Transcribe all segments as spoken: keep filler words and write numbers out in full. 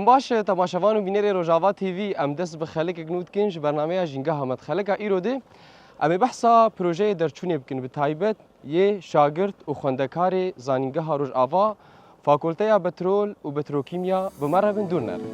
Baş e, temaşevan û bînerê Rojava T V, em dest bi xelikek nû dikin ji bernameya Jîngeha Me. Xelika îro de em ê behsa projeyê derçûnê bikin, bi taybet yê şagirt û xwendekarê Zanîngeha Rojava, Fakulteya Petrol û Petrokîmya, bi me re bin dûr nerin.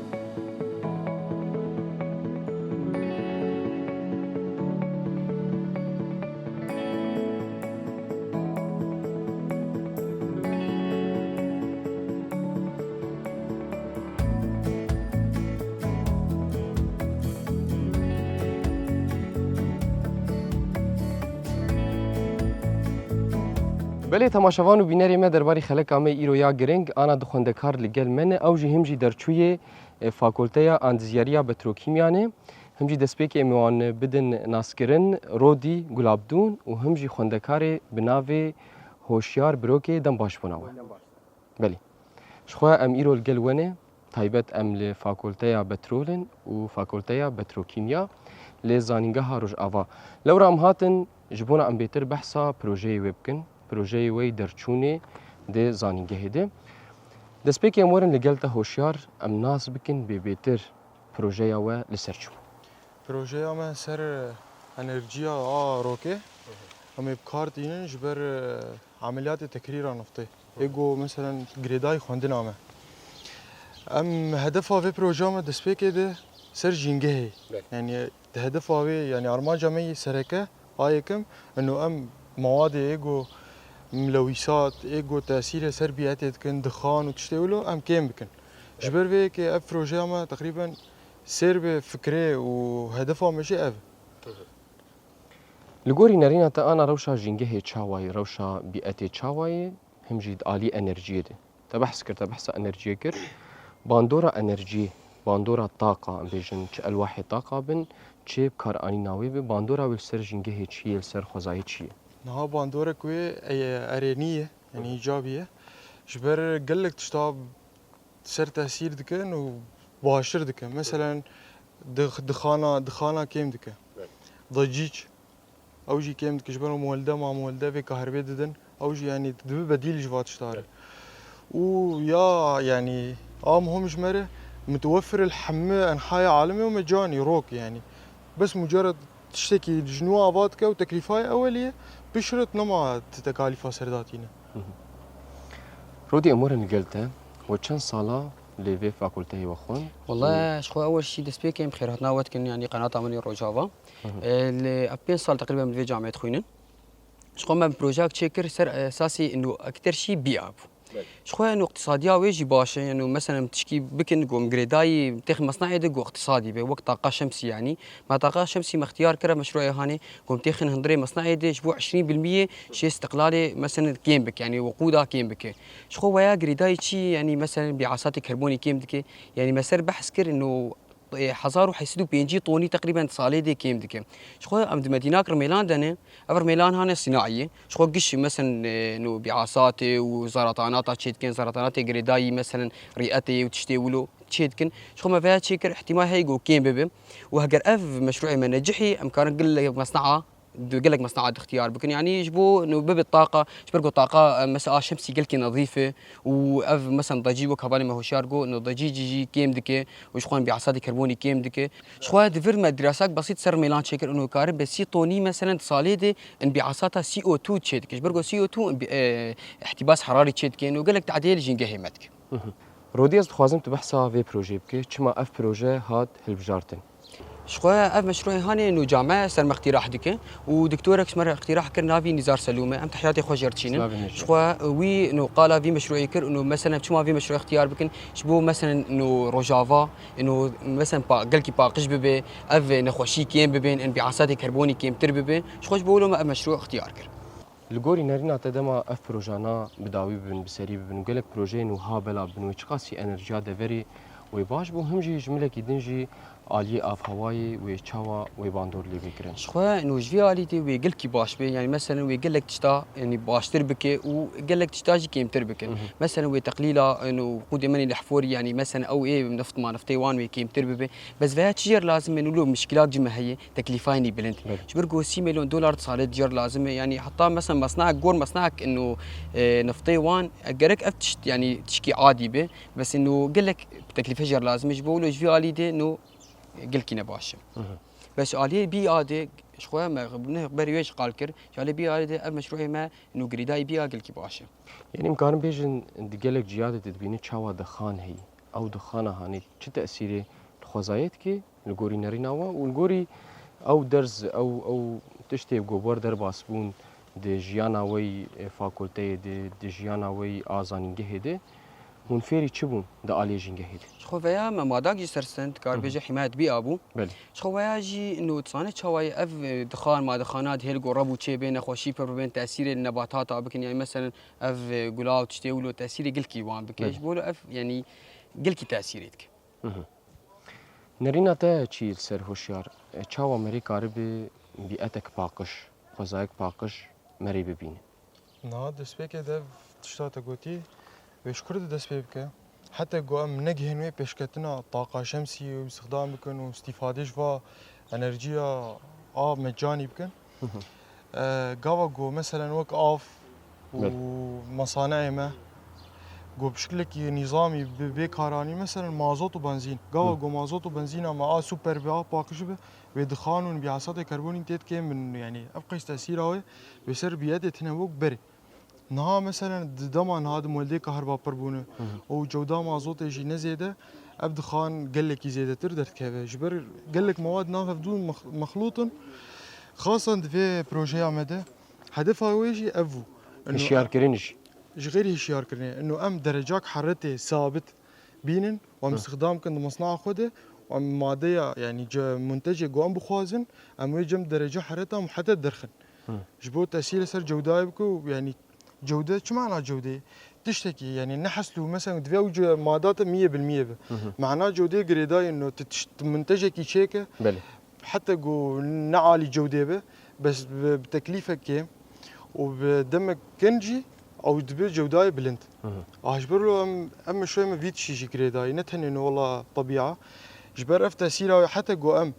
Belê, temaşevan û bînerê me, derbarê xeleka me îro ya giring, ana du xwendekar li gel me ne, ew jî him jî derçûyê, e, Fakulteya Andizyariya Petrokîmya ne. Him jî destpêkê em ê wan bidin naskirin, Rodî Gulabdûn û him jî xwendekarê bi navê Hoşyar Birokê, dem baş bona we. Belê. Ji xwe em îro li gel we ne, taybet em li Fakulteya Petrol in û Fakulteya Petrokîmya li Zanîngeha Rojava. Lewra em hatin ji bona em bêtir behsa projeyê wê bikin, projeyê wê yî derçûnê di zanîngehê de. Destpêkê em werin li gel te Hoşyar, em nas bikin bê bêtir projeya we li ser çi bû? Projeya me ser, e, enerjiya a rokê. Em ê bi kar tînin ji ber, e, emeliyatê tekrîra niftê. Ê ku, meselen, girêdayî xwendina me. Em hedefa vê projeya me destpêkê de ser jîngehê. Belê. Yanî di hedefa wê, yanî armanca me yê sereke a yekim, ino em mawadê ê ku milewîsat, ê ku tesîrê ser bîetê dikin, dixan û tiştê wilo em kêm bikin. Ji ber vê yekê ev projeya me teqrîben sêr bi fikrê û hedefa me jî ev. Li gorî nerîna te ana rewşa jîngehê çawa ye, rewşa bîetê çawa ye, him jî di alî enerjiyê de. Te behs kir, te behsa enerjiyê kir. Bandora enerjiyê, bandora taqa, em bêjin çi elwahê taqa bin, çi bi kar anîna wê be, bandora wê li ser jîngehê çi ye, li ser xwezayê çi ye? Niha bandorek wê, e, erênî ye, yanî îcabî ye. Ji ber gelek tişta ser tesîr dikin û baştir dikin. Meselen, dix-, dixana, dixana kêm dike. Evet. Dacîç, ew jî kêm dike. Ji ber muelde, ma muelde vê kaherbê didin. Ew jî, yanî, dibe bedîl ji va tişta re. Evet. Û ya, yanî, a muhim ji me re, mitwefir il hemî enhaya alemê û mecanî, rok, yanî. Bes mucerred tiştekî ji nû ava dike û teklîfa ye ewelî ye, piştre nema te-, tekalîfa ser datîne. Hı hı. Rodî, em werin li gel te. We çend sala li vê fakulteyê we xwend? Wele, ji xwe ewel jî destpêkê em xêrhatina we dikin, yanî qenata min ê Rojava. Hı hı. E, li, ev pênc sal teqrîben li vê camê dixwînin. Ji xwe me bi projeyek çêkir ser esasî ino ekter jî bîya bû. Belê. Ji xwe ino iqtisadiya wê jî baş e, ino meselen tişkî bikin ku em girêdayî têxin mesnaê de ku iqtisadî be, wek taqa şemsî yanî. Me taqa şemsî me ixtiyar kir, ev meşrûê hanê ku em têxin hundirê mesnaê de ji bo eşrîn bil miyê ji îstiqlalê meselen kêm bike, yanî wiqûda kêm bike. Ji xwe weya girêdayî çi, yanî meselen bîasatê karbonî kêm dike, yanî me ser behs kir ino e, hezar û heyt sed û pêncî tonî teqrîben di salê de kêm dike. Ji xwe em di Medînak rimêlan de ne, ev rimêlan hane sînaiyê. Ji xwe giş, meselen, e, no bîasatê û zeratanata çê dikin, zeratanatê girêdayî, meselen, rîetê û tiştê wilo çê dikin. Ji xwe me veya çêkir, îhtîmal heye ku kêm bibe. Û heger ev meşrûê me necihî, em karin gelek mesnaa di gelek mesnaa dixtiyar bikin. Yanî ji bo no bibe taqa, ji ber ku taqa, e, mesela a şemsî gelkî nezîf e û ev mesela dacî wek hevalê me hoşyar got, no dacî jî, jî kêm dike û ji xwe bîasatê karbonî kêm dike. Ji xwe di vir me dirasak besît ser mêlan çêkir û no karin be sî tonî mesela di salê de in bîasata C O two çê dike. Ji ber ku C O two in bî-, e, ihtîbas herarî çê dike, no gelek tadê li jîngehê me dike. Hı hı. Rodî, ez dixwazim tu behsa vê projeyê bike. Çima ev proje hat hilbijartin? Ji xwe ev meşrûê hanê nûca me ser me îqtîrah dike û doktorek ji me re îqtîrah kir, navî Nîzar Selûm e. Em tehiyatê xwe jê re dişînin. Slavê Nîzar. Ji xwe wî nû qala vî meşrûyê kir û nû meselen çima vî meşrûyê îxtiyar bikin? Ji bo meselen nû Rojava, nû meselen pa-, gelkî paqij bibe, ev nexweşî kêm bibin, in bîasatê karbonî kêmtir bibe. Ji xwe ji bo wilo me ev meşrû îxtiyar kir. Li gorî nerîna te dema ev projana bi dawî bibin, bi serî bibin û gelek projeyên wiha bela bibin, wê çiqasî enerjiya deverê wê baş bû, him jî ji milekî din jî Aliyê avhewayê wê çawa wê bandor lê bê kirin? Ji xwe, ino ji vî alî de wê gelkî baş be. Yanî, meselen, wê gelek tişta, yanî, baştir bike û gelek tişta jî kêmtir bike. Hı hı. Meselen, wê teqlîla, ino, qûdê menê lehforî, yanî, meselen, ew ê neft ma neftê wan wê kêmtir bibe. Bes veya çi jêr lazim e, ino, lo mişkilak ji me heye, teklîfayê nî bilind. Belê. Ji ber ku sî milyon dolar di salê di jêr lazim e. Yanî, heta, meselen, mesnahek, gor mesnahek, ino, e, neftê wan, e, gerek ev tişt, yanî, tişkî adî be. Bes, ino, gelek teklîfe jêr lazim e. Ji bo wilo ji vî alî de, ino, gelkî ne baş e. Hı hı. Bes aliyê bî a de, ji xwe me ne berî wê jî qal kir, ji aliyê bî a de ev meşrûê me nû girêdayî bî a gelkî baş e. Yanî em karin bêjin di gelek ciya de tu dibînî çawa dixan heyî. Ew dixana hanî çi tesîrê li xwezayê dike li gorî nerîna we û li gorî ew derz, ew, ew tiştê ku ber derbas bûn di jiyana we yî, e, fakulteyê de, di jiyana we yî a zanîngehê de, hûn fêrî çi bûn di aliyê jîngehê de? Ji xwe veya me madak jî ser send, dikar Hı hı. bêje hîmayet bî a bû. Belê. Ji xwe veya jî ino dizane çawa ye ev, e, dixan, ma dixana dihêl ku reb û çê bê, nexweşî pir bibên, tesîrê li nebatata bikin, yanî meselen ev, e, gula û tiştê wilo tesîrê gilkî wan bike. Belê. Ji bo wilo ev, yanî gilkî tesîrê dike. Hı hı. Nerîna te çi li ser hişyar? E, çawa merî karibe bîetek paqij, xwezayek paqij merî bibîne? Niha destpêkê de ev tişta te gotî, wê ji kur de dest pê bike? Heta ku em negihên wê pêşketina taqa şemsî û îstixdam bikin û îstîfadê ji va enerjiya a mecanî bikin. Hı hı. E, gava ku meselen wek av û Belê. mesaneyê me, ku bi şiklekî nîzamî bi bê karanî, meselen mazot û benzîn. Gava Hı. ku mazot û benzîna me a super be, a paqij be, wê dixan û bîasatê karbonî tê kêm bin. Yanî ev qeys tesîra wê wê ser bîetê tine wek berê. Niha meselen di dema niha di moldê kahirba pir bûne Hı hı. û cewda mazotê jî ne zêde, ev dixan gelekî zêdetir derdikeve. Ji ber gelek mewad nav hevdû mex-, mexlût in. Xasan di vê projeya me de hedefa wê jî ev bû. Ino Hişyarkirin jî. Ji xêrî hişyarkirinê. Ino em derecak heretê sabit bînin, û em Hı. îstixdam bikin di mesnaa xwe de, û em madeya, yanî ce-, muntecê ku em bixwazin, em wê cem dereca hereta muhete derxin. Hı. Ji bo tesîrê ser cewdayê bike û, yanî cewde, çi mana cewdeyê? Tiştekî, yanî ne heslû, mesela divê ew ce-, madate miyê bil miyê be. Hı hı. Mana cewdeyê girêdayî no, tu tişt, tu muntecekî çêke, Belê. heta ku ne alî cewdê be, bes bi, bi teklîfek kêm û bi demek kin jî ew dibe cewdayê bilind. Hı hı. Ah, ji ber wilo em, em meşroyê me vî tişî jî girêdayî, ne tenê no wela tebîa. Ji ber ev tesîra wê heta ku em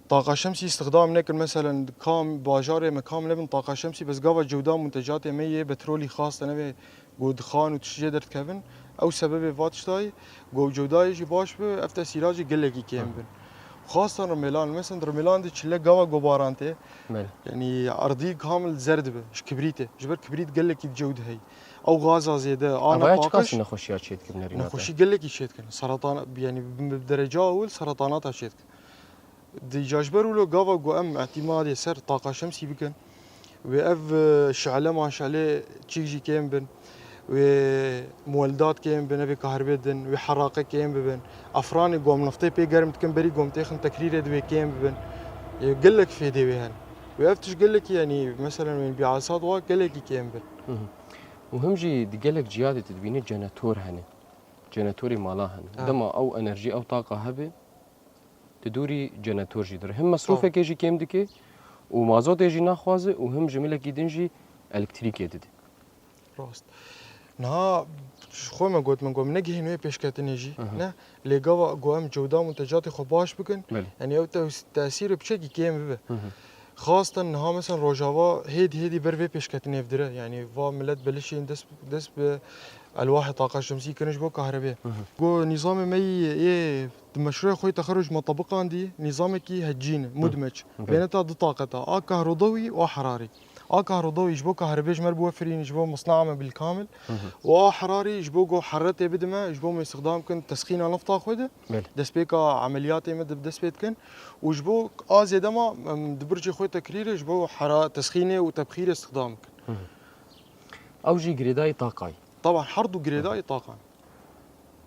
taqa şemsî îstixdam nekin, meselen, kam bajarê me kam nebin taqa şemsî, bes gava cewda muntecatê me yê petrolî xaste nebe ku dixan û tişt jê derdikevin, ew sebebê va tiştayî, ku ew cewdayê jî baş be, ev tesîra jî gelekî kêm Hı. bin. Xasten rimêlan, meselen, rimêlan de çile gava gobaran tê, Belê. yanî erdî kamil zer dibe, ji kibrîtê, ji ber kibrît gelekî cew diheyî. Ew gaza zêde, ana Evaya çi paqij, qasî nexweşiya çêdikin nerîna te? Nexweşî gelekî çêdikin. Seratan, yanî bi, bi dereca ewil seratanata çêdikin. Dîca ji ber wilo gava ku em îtîmadê ser taqa şemsî bikin, wê ev, e, şele maşelê çîk jî kêm bin, wê muweldat kêm bin, evê kahribê din, wê heraqe kêm bibin. Efranê ku em neftê pê germ dikin, berî ku em têxin tekrîrê di wê kêm bibin. Ê, gelek fêdê wê hene. Wê ev tişt gelekî, yanî, meselen, wê bîasat wa gelekî kêm bin. Hı hı. Û him jî di gelek ciya de tu dibînî cenetor hene. Cenetorê mala hene. Ha. Dema ew enerjî, ew taqa hebe, di dûrî cenetor jî dire. Him mesrûfekê jî kêm dike û mazotê jî naxwaze û him ji milekî din jî elektrîkê dide. Rast. Niha ji xwe me got, min got, min negihên wê pêşketinê jî, Hı hı. ne? Lê gava ku em cewda muntecatê xwe baş bikin, Belê. yanî ew te-, tesîrê piçekî kêm bibe. Hı hı. Xasten niha, mesela, Rojava hêdî hêdî ber vê pêşketinê dire. Yanî va milet belişên dest, dest bi elwahê taqa şemsî kirin ji bo kahribê. Hı hı. Ku nîzamê me yê, yê di meşrûyê xwe yê texerruc me tebiqandî, nîzamekî hecîn e, Hı. mudmeç. Hı. Bêneta du taqeta, a kahrodewî û a herarî. A kahrodewî ji bo kahribê ji me re biwefirîn, ji bo misnaa me bilkamil. Hı hı. Û a herarî ji bo ku heretê bidime, ji bo me îstixdam kin tesxîna nefta xwe de. Belê. Destpêka emeliyatê me di dest pê dikin. Û ji bo a zêde ma, em, di bircê xwe tekrîrê ji bo hera-, tesxînê û tebxîrê îstixdam bikin. Hı hı. Ew jî girêdayî taqayî. Taban her du girêdayî taqan.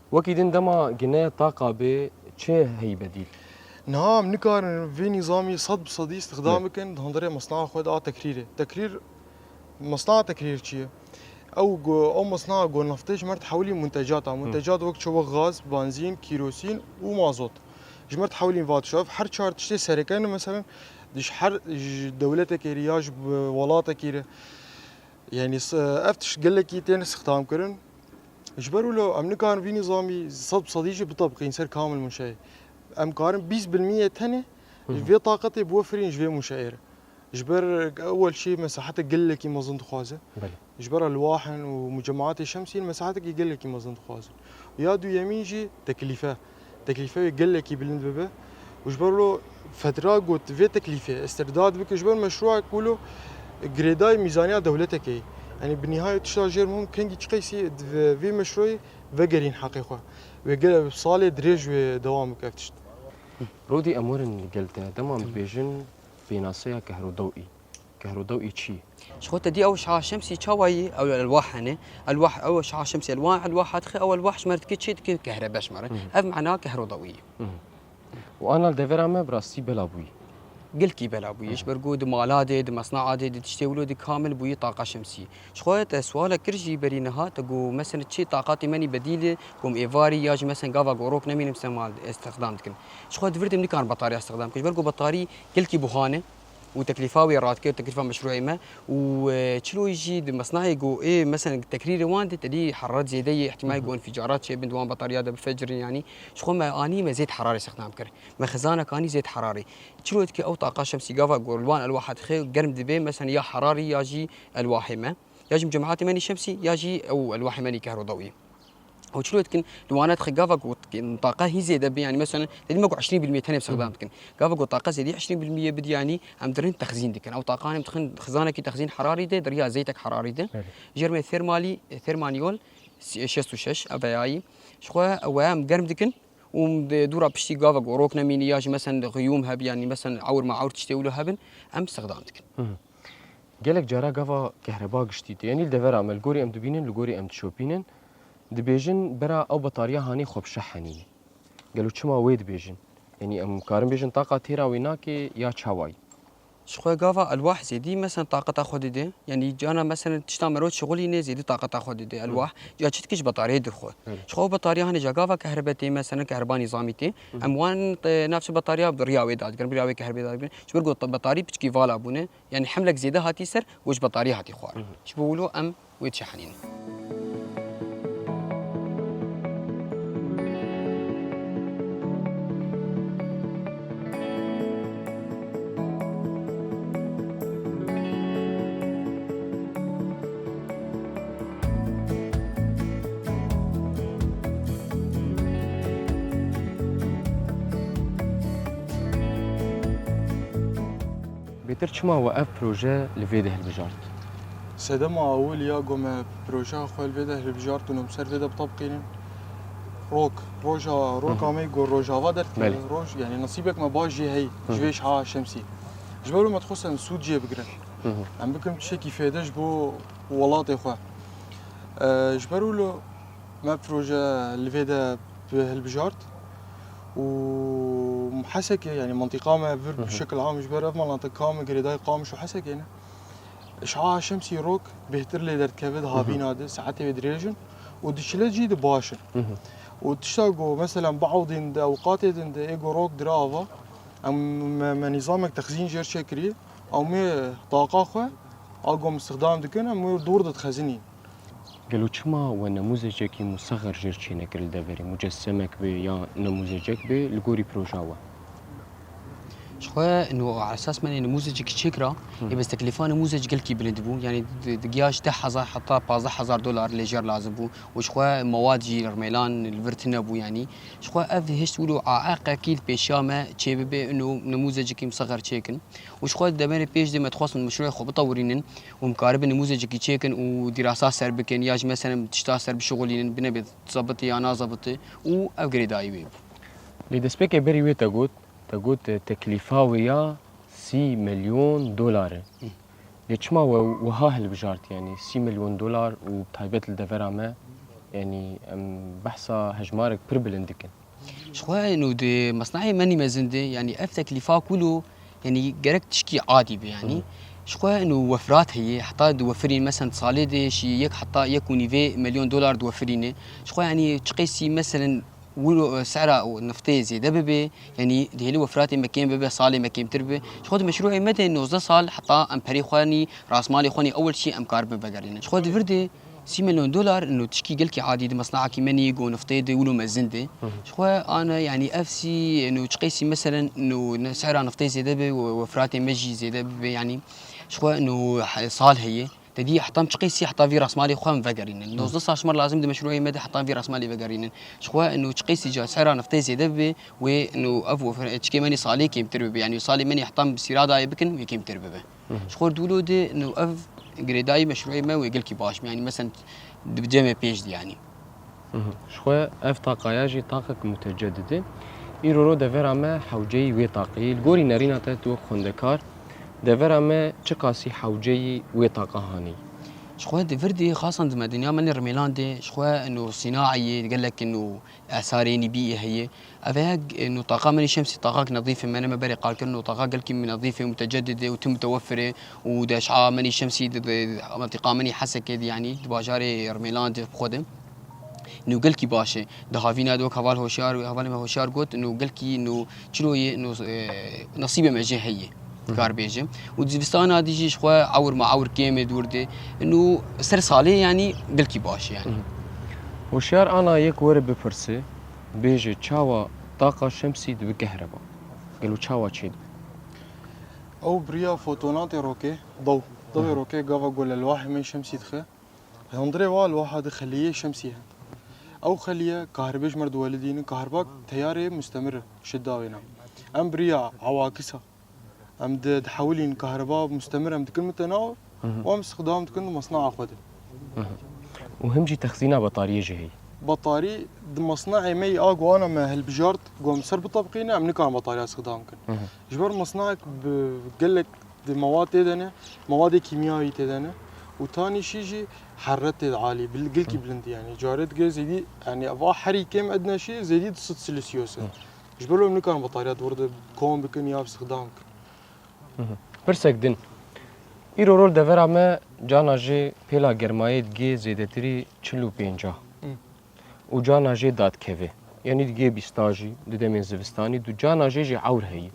Wekî din dema gineya taqa bê çi heyî bedîl? Niha em nikarin vê nîzamî sed bi sedî îstixdam Ne. bikin di hundirê mesnaa xwe de a tekrîrê. Tekrîr, mesnaa tekrîr çi ye? Ew go, ew mesnaa go neftê ji me re dihewilî muntecata. Hı. Muntecat wek çi, wek gaz, benzîn, kîrosîn û mazot. Ji me re dihewilîn va tişt, ev her çar tiştê sereke ne, meselen, di ji her, ji dewletekê re ya ji welatekî re. Yanî s-, ev tişt gelekî tên stixdamkirin. Ji ber wilo em nikarin vî nîzamî sed bi sedî jî bitebiqîn ser kamil mûşeyê. Em karin bîst bil mîyê tenê Hı hı. vê taqetê biwefirîn ji vê mûşeyê re. Ji ber ewel şî mesahetek gelekî mezin dixwaze. Belê. Ji ber elwahin û mucemaatê şemsî mesahetekî gelekî mezin dixwazin. Ya duyemîn jî teklîfe. Teklîfe wê gelekî bilind bibe. Û ji ber wilo federa got vê teklîfê esterdad bike ji ber meşrûa ku wilo girêdayî mîzaniya dewletekê ye. Yanî bi nîhayet tişta jêr muhim kengî çi qeysî di vê, vê meşrûyê vegerîn heqê xwe. Wê gel salê dirêj wê dewam bike ev tişt. Rodî, em werin li gel te. Dema em Tamam. dibêjin pênaseya kehrodewî. Kehrodewî çi? Ji xwe te dî ew şaha şemsî çawa yî? Ew elwah hene. Elwah, ew şaha şemsî elwah, elwah hatixe, ew elwah ji me re dike çê dike kehrebe ji me re. Hı hı. Ev mana kehrodewî ye. Hı hı. Û ana li devera me bi rastî bela bûyî. Gelkî bela bûyî. Hı hı. Ji ber ku di mala de, di mesnaa de, di tiştê wilo de kamil bûyî taqa şemsî. Ji xwe te sualek kir jî berî niha, te got, meselen, çi taqatê me nî bedîl e, ku em êvarî ya jî, meselen, gava gorok nemînim, sema estixdam dikin. Ji xwe di vir de em nikarin batarya estixdam bikin. Ji ber ku batarî gelkî buha ne û teklîfa wê radike, teklîfa meşrûyê me û, e, çilo jî di mesnayê ku ê, meselen, tekrîrê wan de tedî heraret zêde yê, ihtimalê Hı hı. ku înficarat çêbin di wan batarya de bifecirin, yanî ji xwe me anî me zêd herarê istixdam kir. Me xizanek anî zêd herarê. Çilo dike ew taqa şemsî gava ku li wan elwaha dixe germ dibe, meselen, ya herarî ya jî elwahê me. Ya jî cemaatê me nî şemsî, ya jî ew elwahê me nî kehrodewî. Ew çilo dikin, li wane dixe gava ku taqa hîn zêde bi, yanî, meselen, dedim me ku eşrîn bil mîye tenê Hı hı. istixdam dikin. Gava ku taqa zêdî eşrîn bil mîye bidi, yanî, em dirin texzîn dikin. Ew taqan em dixin xizanekî texzîn herarî de, di riya zeytek herarî de. Belê. Jêr me thermalî, thermaniol, si-, şêst û şeş, ev veyayî. Ji xwe ew em germ dikin û em di dûra piştî gava gorok nemînî ya jî, meselen, xiyûm hebi, yanî, meselen, ewr ma ewr tiştê wilo hebin, em istixdam dikin. Hı hı. Gelek cara gava kehreba giştî tê. Yanî li devera me, li gorî em dibînin, li gorî em dişopînin. Dibêjin bera ew betariya hanê xwe bi şeh henîne. Gelo çima wê dibêjin? Yanî em karin bêjin taqa têra wê nake ya çawayî? Ji xwe gava elwah zêdî, meselen, taqeta xwe dide. Yanî cana, meselen, tişta merov şixulîne zêdî taqeta xwe dide. Hı. Elwah, ya çi dike ji betariyê dixwe. Hı. Ji xwe ew betariya hanê ja gava kehrebe tê, meselen, kehreba nîzamî tê. Hı. Em wan, e, navçe betariya bi riya wê dadigirin, bi riya wê kehrebê dadigirin. Ji ber ku betarî piçkî vala bûne. Yanî hemlek zêde hatî ser, û ji betarî hatî xwarin. Hı hı. Ji bo wilo em wê dişehenînin. Bêtir çima we ev proje li vê de hilbijart? Sedema ewil ya ku me projeya xwe li vê de hilbijart û em ser vê de bitebiqînin. Rok, roja, roka Hı hı. me ku rojava derdikeve, Belê. roj, yanî nesîbek me baş jê heyî, Hı hı. ji vê şaha şemsî. Ji ber wê me dixwest em sûd jê bigirin. Hı hı. Em bikin tiştekî fêde ji bo welatê xwe. E, ji ber wilo me proje li vê de bi hilbijart û Hesekê, yanî mantîqa me vir Hı hı. bi şekil am ji ber ev malnate Kam, girêdayî Qamiş û Hesekê ne. Şaha şemsî rok bêhtir lê derdikeve di Hı hı. havîna de, saetê wê dirêj in û di çile cî de baş in. Hı hı. Û tişta ku, meselen, bi ewdîn di ewqatê din de ê ku rok dire ava, em me, me nîzamek texzîn jêr çêkirî, ew me taqa xwe, a ku em istixdam dikin, em wê dûr de dixezinîn. Gelo çima we nemûzecekî musexer jêr çênekir li deverê, mucessemek bê ya nemûzecek bê, li gorî proja we? Ji xwe no esas me nê nemûzecekî çêkira, Hı. ê bes teklîfa nemûzec gelkî bilind bû. Yanî di, di giya ji deh hezar heta pazdeh hezar dolar lêjer lazim bû. Û ji xwe mewad jî rmêlan li vir tune bû yanî. Ji xwe ev hişt wilo aeqekî li pêşiya me çêbibe û nemûzecekî musexer çêkin. Û ji xwe di demerê pêş de me dixwestin meşrûyê xwe bitewirînin û em karibin nimûzecekî çêkin û dîrasa ser bikin ya jî meselen tişta ser bişixulînin, binebe zebitî ya nazebitî û ev girêdayî wê bû. Lê destpêkê berî wê te got, te got, e, teklîfa wê ya sî milyon dolar e. Hı. Lê çima we wiha hilbijart, yanî sî milyon dolar û bi taybet li devera me, yanî em behsa hejmarek pir bilind dikin? Ji xwe nû di mesnayê me nî mezin de, yanî ev teklîfa kûlo, yanî gerek tişkî adî be, yanî. Hı. Ji xwe nû wefirat heye, heta diwefirîn, meselen, di salê de jî yek heta yek û nîvê milyon dolar diwefirîne. Ji xwe, yanî, çi qeysî, meselen, Wilo, e, sehra û niftê zêde bibe, yanî dihêlî we firatê me kêm bibe, salê me kêmtir bibe. Ji xwe di meşrûê me de nozdeh sal heta em perê xwe nî, rasmalê xwe nî ewil çî em karibin vegerînin. Ji xwe di vir de sî milyon dolar, no tişkî gelkî adî di mesnahakî me nî, go niftê de wilo mezin de. Hı hı. Ji xwe ana, yanî ev sî, no çi qeysî meselen, no ne sehra niftê zêde be, we, we firatê me jî zêde bibe, yanî ji xwe no he-, sal heye. Te dî heta em çi qeysî heta vî rasmalê xwe em vegerînin. Hı. Nozdeh sal ji me lazim di meşrûyê me de heta vî rasmalê vegerînin. Ji xwe ino çi qeysî ca sehra niftê zêde bibe, wê ino ev wefir-, çikê me nê salê kêmtir bibe. Yanî salê me nê heta em bi sîradayê bikin, wê kêmtir bibe. Hı hı. Ji xwe dûlo de ino ev girêdayî meşrûyê me wê gelkî baş be. Yanî mesen di cemê pêş de yanî. Mhm. Ji xwe ev taqaya jî taqek mutecedid e. Îro ro devera me hewceyî wê taqeyî. Li gorî nerîna te tu wek xwendekar, devera me çiqasî hewceyî wê taqa hanî? Ji xwe di vir de xasan di medeniya me nê Rimêlan de, ji xwe ino sînaeyê gelek ino esarê nî bîyê heye. Ev heye, ino taqa me nî Şemsî taqak nedîf e, me ne me berê qal kirin, ino taqa gelkî nedîf e, mutecedid e û tim mutewefir e û di eşa me nî Şemsî di, di, mentiqa me nî Hesekê de, yanî di bajarê Rimêlan de bi xwe de. Nû gelkî baş e. Di havîna de wek heval hoşyar, hevalê me hoşyar got, nû gelkî nû çilo yê, nû, e, nesîbê me jê heye, Hı hı. dikar bêje. Û di zivistana dî jî ji xwe ewr ma ewr kêm e dûr de. Nû ser salê yanî gelkî baş e yanî. Hı hı. Hoşyar ana yek were bipirse, bêje çawa taqa Şemsî dibe kehreba? Gelo çawa çêdibe? Ew bi riya fotonatê rokê, dew, dewê Hı hı. rokê gava ku li lewahê me Şemsî dixe. Hundirê wa li wiha di xeliyê Şemsî he. Ew xeliye kahribê ji me re diwelidînin, kahribak teyarê mustemir e, şidda wêna. Em bi riya ewakisa, em di, dihewilîn kahriba mustemir em dikin min te navir, Hı hı. û em stixdam dikin di mesnaa xwe de. Hı hı. Û him jî texzîna betariyê jî heye. Betarî di mesnaê me yê a ku ana me hilbijart, ku em ser bitebqîne, em nikarin betariya stixdam bikin. Hı hı. Ji ber mesnaek bi gelek di mewad tê de ne, mewadê kîmyawî tê de ne û tanîşî jî heret tê de alî, bil-, gilkî Hı. bilind e, yanî carê dike zêdî, yanî va herî kêm edne jî zêdî du sed Celsius e. Hı. Ji ber wê em nikarin betariya di wir de kom bikin ya stixdam bikin. Hı hı. Pirsek din. Îro rol devera me cana jê pêla germayê digê zêdetirî çil û pênca. Hı. û cana jê dadikeve. Yanî digê bîsta jî, di demên zivistanî, du cana jê jî ewr heyî.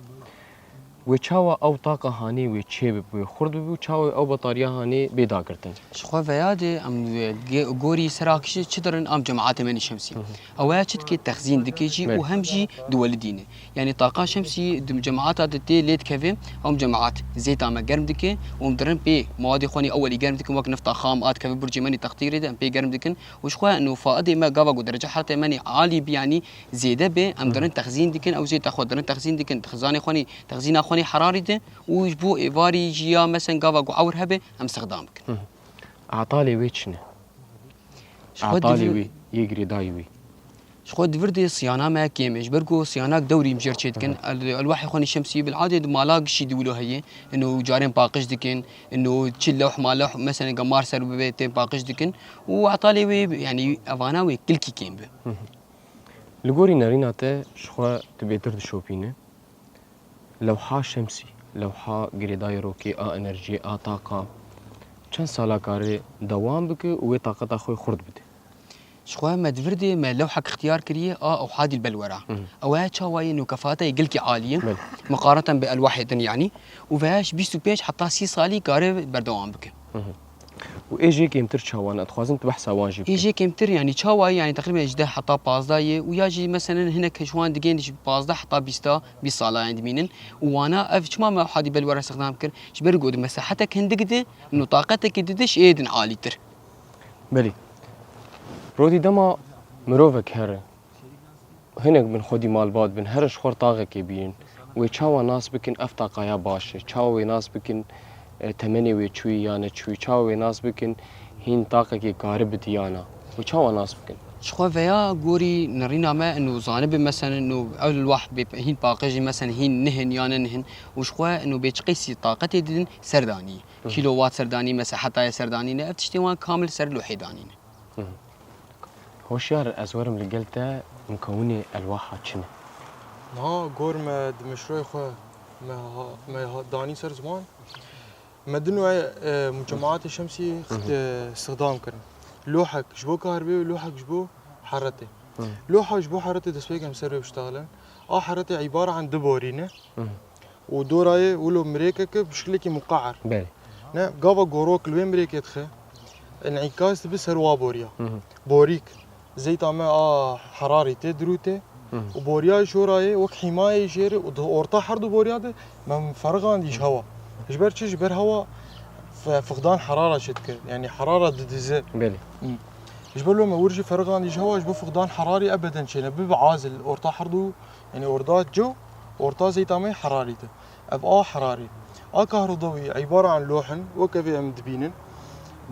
Wê çawa ew taqa hanê wê çê bibe, wê xurt bibe û çawa ew betariya hanê bê dagirtin? Ji xwe veya de em, e, ge-, gorî serakişî çi dirin, em cemaatê me nî Şemsî. Hı hı. Ew ya çi dike, texzîn dike jî Belê. û hem jî diwelidîne. Yanî taqa Şemsî di cemaata de tê lê dikeve, em cemaat zêta me germ dike û em dirin pê mawadê xwe nî ewelî germ dikin, wek nefta xam a dikeve burcê me nî textîrê de em pê germ dikin. Û ji xwe ino faidê me gava ku derece heratê me nî alî bi, yanî zêde be, em Hı hı. dirin texzîn dikin, ew zêta xwe dirin texzîn dikin, xizanê xwe nî, texzîna xwe nî herarî de û ji bo êvarî jî ya mesen gava ku ewr hebe, em stixdam bikin. Hı hı. Atalê wê çi ne? Ji xwe Atalê divir- wê, yê girêdayî wê. Ji xwe di vir de siyana me kêm e. Ji ber ku siyanak dewrî em jê re çê dikin, Hı hı. el-, elwahê xwe nî Şemsî bil adê di mala gişî di wilo heye. Ino carên paqij dikin, ino çi lewh ma lewh, mesela gemar ser bibe, tên paqij dikin. Û etalê wê, yanî evana wê kilkî kêm be. Hı hı. Li gorî nerîna te ji xwe tu bêtir dişopîne. Lewha Şemsî, lewha girêdayê rokê a enerjiyê a taqa çend sala kare dewam bike û wê taqeta xwe xurt bide? Ji xwe me di vir de me lewhek ixtiyar kiriye a ewhadî li belwera. Hı hı. Ew e çawa ye nû kefata ye gelkî alî ye. Belê. Miqareten bi elwahê din yanî. Û veya ji bîst û pênc heta sî salî kare berdewam bike. Hı hı. Û ê jê kêmtir çawa ne? Dixwazin tu behsa wan jî Ê bike. jê kêmtir, yanî çawa ye, yanî teqrîben ji deh heta pazdeh ye û ya jî meselen hinek ji wan digên ji pazdeh heta bîsta, bîst sala yan dimînin. Û wana ev çima me hadî belwera stixdam kir? Ji ber ku di mesehetek hindik de, nû taqetekî dide ji ê din alîtir. Belê. Rodî dema mirovek here, hinek bin xwedî malbat bin, herin ji xwe re taxekê bînin. Wê çawa nas bikin ev taqaya baş e? Çawa wê nas bikin, e, temenê wê çûyî ya neçûyî? Çawa wê nas bikin hîn taqekê karib bidî ya na? Wê çawa nas bikin? Ji xwe veya gorî nerîna me, nû zanibe, meselen, nû ew lwah bê hîn paqij in, meselen, hîn nihin ya ne nihin. Û ji xwe nû bê çi qeysî taqetê didin serdanî. Hı hı. Kîlowat serdanî, meseheta ye serdanî ne. Ev tiştê wan kamil ser lûhê danî ne. Hı hı. Hoşyar, ez werim li gel te, mukewinê elwaha çi ne? Niha gor me di meşroyê xwe me ha, me ha, danî ser ziman. Me din wê, e, mucemaatê Şemsî Hı hı. xit-, e, stixdam kirin. Lûhek ji bo karibê û lûhek ji bo heretê. Loha ji bo heretê destpêk em ser wê biştexilin. A heretê îbare an du borî ne. Û dora yê wilo mirêkeke bi şiklekî muqeer. Belê. Ne, gava gorok li wê mirêkê dixe, enîkas dibe ser wa boriya. Borîk, zeyta me a herarî tê, dirû tê. Û boriya jora yê wek hîmayê jê re û di orta her du boriya de me ferixandî ji hewa. Ji ber çi? Ji ber hewa fe-, fixdan herara çi dike. Yanî herara didize. Belê. Ji ber lo me wir jî ferixandî ji hewa, ji bo fixdan herarî ebeden çêne. Bibe azil orta her du, yanî orda co, orta zeyta me herarî de. Ev a herarî. A kahrodawî îbare an loh in, wek evê em dibînin.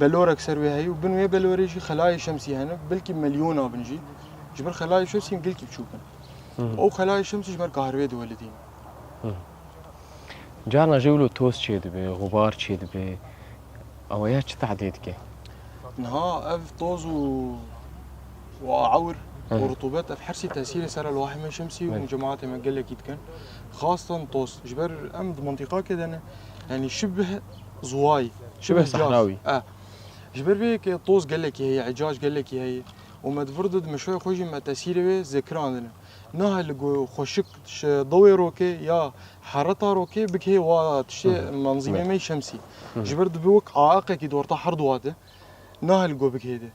Belorek ser wê heye û bin wê belorê jî xelayê şemsî hene, belkî milyona bin jî. Ji ber xelayê şemsî gelkî biçûk in. Ew xelayê şemsî ji ber kahrewê diwelidîn. Carna jî wilo toz çêdibe, xubar çêdibe. Ew ya çi tehdê dike? Niha ev toz û, û ewr û rutubet, ev hersî tesîrê ser elwahê me şemsî û cemaetê me gelekî dikin. Xastan toz. Ji ber em di mintîqakê de ne. Yanî şibih zuwayî. Şibih sehrayî. Eh. Ji ber vê yekê toz gelekî heye, îcac gelekî heye. Û me di vir de di meşoyê xwe jî me tesîrê wê zêkirandine. Nahe li go xweşik ji dewê rokê ya hereta rokê bigihê wa tiştê menzîmê me şemsî. Ji ber dibe wek aiqekî di orta her duwa de. Nahe li go bigihê de.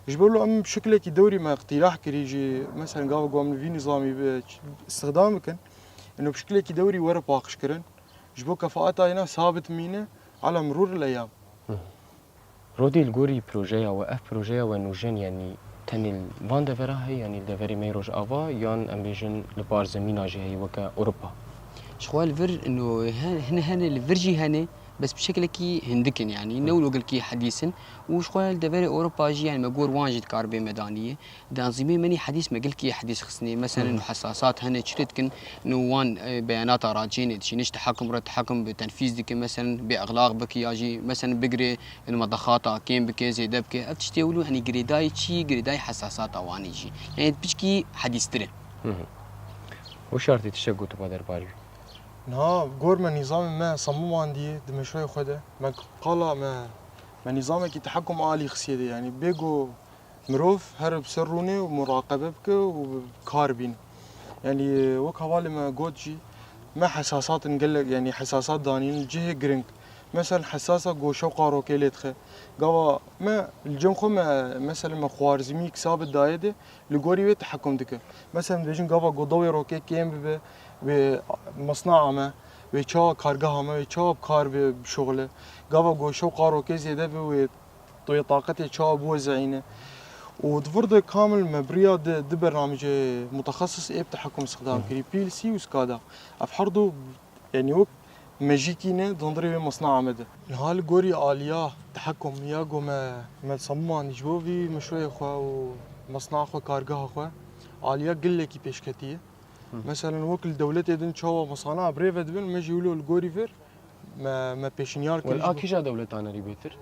Ji ber lo em şiklekî dewrî me îqtîrah kirî jî, mesela gava go em li vî nîzamî bi istixdam bikin, ino bi şiklekî dewrî were paqijkirin. Ji bo kefaeta yena sabit mîne, ala mirûr leyam. Rodî li gorî projeya we, ev projeya we nûjen, yanî tenê li van devera heye, yanî li deverê me yê Rojava, yan em bêjin li barzemîna jî heye weke Ewropa? Ji xwe li vir, ino, he-, hene, hene li vir jî hene, bes bi şeklekî hindik in, yanî ne wilo gelkî hedîs in. Û ji xwe li deverê Ewropa jî, yanî me gor wan jî dikar bê medaniyê. Di enzîmê me nî hedîs me gelkî hedîs xistinê. Meselen, ino hesasat hene, çi lê dikin, ino wan, e, beyanata racênê dişîne ji tehakum re, tehakum bi tenfîz dike, meselen, bê exlaq bike ya jî, meselen, bigire, ino medexata kêm bike, zêde bike. Ev tiştê wilo, yanî girêdayî çi, girêdayî hesasata wanî jî. Yanî piçkî hedîstir e. Weşartî tiştek gotiba derbarî wî? Niha gor me nîzamê me semimandiye di meşoyê xwe de. Me qala me, me nîzamekî tehakum alî xisiye de, yanî bê go mirov here bi ser rûnê û muraqebe bike û bi kar bîne. Yanî wek hevalê me got jî, me hesasat in gelek, yanî hesasat danîn cihê giring. Meselen hesasa go şewqa rokê lê dixe. Gava me li cem xwe me, meselen me xwarzimî sabit daye de, li gorî wê tehakum dike. Meselen dibêjin gava go dewê rokê kêm bibe, wê masnaa me, wê çawa kargeha me, wê çawa bi kar be bişuxile. Gava go şewqa rokê zêde be, wê wê taqetê çawa biwezeyîne. Û di vir de kamil me bi riya di, di bernamecê mutexesis ê bi tehakum îstixdam kirî, P L C û SCADA. Ev her du, yanî wek mejîkî ne di hundirê wê masnaa me de. Niha li gorî aliya tehakum ya go me, me semimanî ji bo vî meşroyê xwe û masnaa xwe, kargeha xwe, aliya gelekî pêşketî ye. Meselen wek li dewletê din çawa masana birêve dibin, me jî wilo li gorî vir me, me pêşinyar kir. Wel, a kîja dewletan erî bêtir?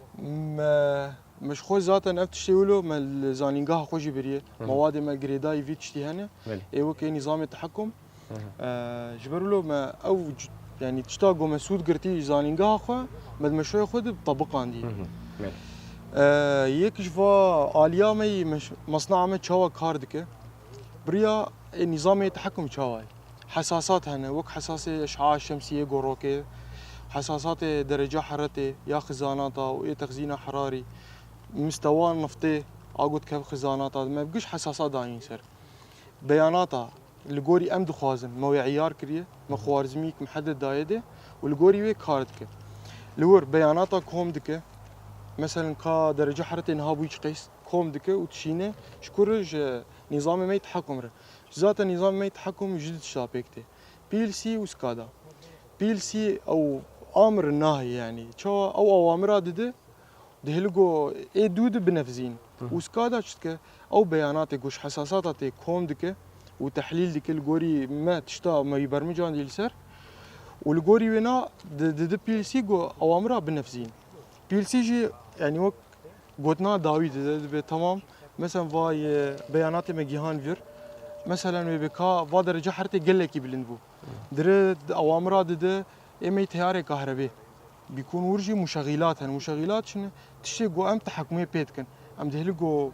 Me, me ji xwe zaten ev tiştê wilo me li zanîngeha xwe jî biriye. Mewadê me girêdayî vî tiştî hene. Belê. Ê wekê nîzamê tehakum. Ee, ji ber wilo me ew c-, yanî tişta ku me sûd girtî ji zanîngeha xwe, me di meşoyê xwe de tebiqandî. Belê. Ee, yek ji va aliya me yî meş-, masnaa me çawa kar dike? Biriya ê nîzamê tehakum çawa ye? Hesasat hene, wek hesasê eşaa şemsiyê gorokê, hesasatê dereca heretê ya xizanata û ê texzîna herarî, mistewa niftê a got kev xizanata, me giş hesasat danîn ser. Beyanata li gorî em dixwazin, me wê eyar kiriye, me xwarzimîk mihedded daye de û li gorî wê kar dike. Li wir beyanata kom dike, meselen ka derece heretê niha bûyî çiqês, kom dike û dişîne ji kur ji nîzamê me yê tehakum re. Zaten nîzamê me yê tehakum ji du tişta pêk tê. P L C û SCADA. P L C ew amir nahê, yanî çawa ew awamira dide, dihêli go ê dû di binefzîn. Û SCADA çi dike? Ew beyanatê ku ji hesasata tê kom dike û tehlîl dike, li gorî me tişta me yî bermicandî li ser û li gorî wêna di, di, di P L C go awamira binefzîn. P L C jî, yanî wek gotina dawî dide, dibe temam. Meselen, va yê beyanatê me gihan vir. Meselen, wê bê ka va derece hertê gelekî bilind bû. Dire di awamira dide, ê me teyarê kahrebê. Bîkûn wir jî muşexîlat hene. Muşexîlat çi ne? Tiştê ku em tehakumê pê dikin. Em dihêlin ku